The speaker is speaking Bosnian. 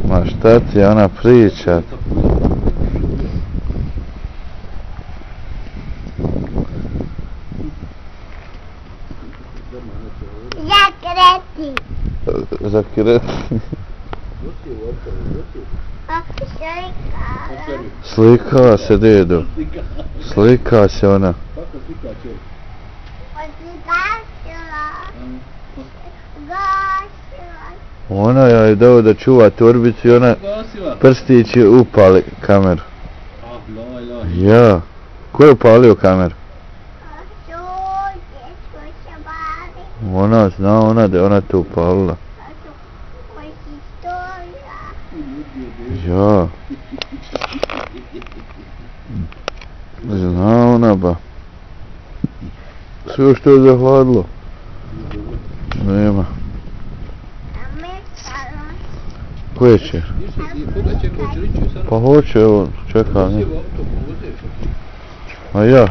Ma šta ti ona priča? Zakreti. Zakreti. Slika. Slika se, dedo. Slika se ona. Kako slika će? Odgasila. Gasila. Ona je dao da čuva torbicu i ona Gasila. prstići upali kameru. Ah, laj, laj. Ja. Ko je upalio kameru? Suđe su se bavi. Ona zna, ona da je ona to upalila. Koji historija. Ja. Zna ona ba. Sve što je zahladilo. Nema. Koje će? Koga čeka, hoće lići sad? Pa hoće, evo, čekam. Sjeva auto, povozeš. A ja,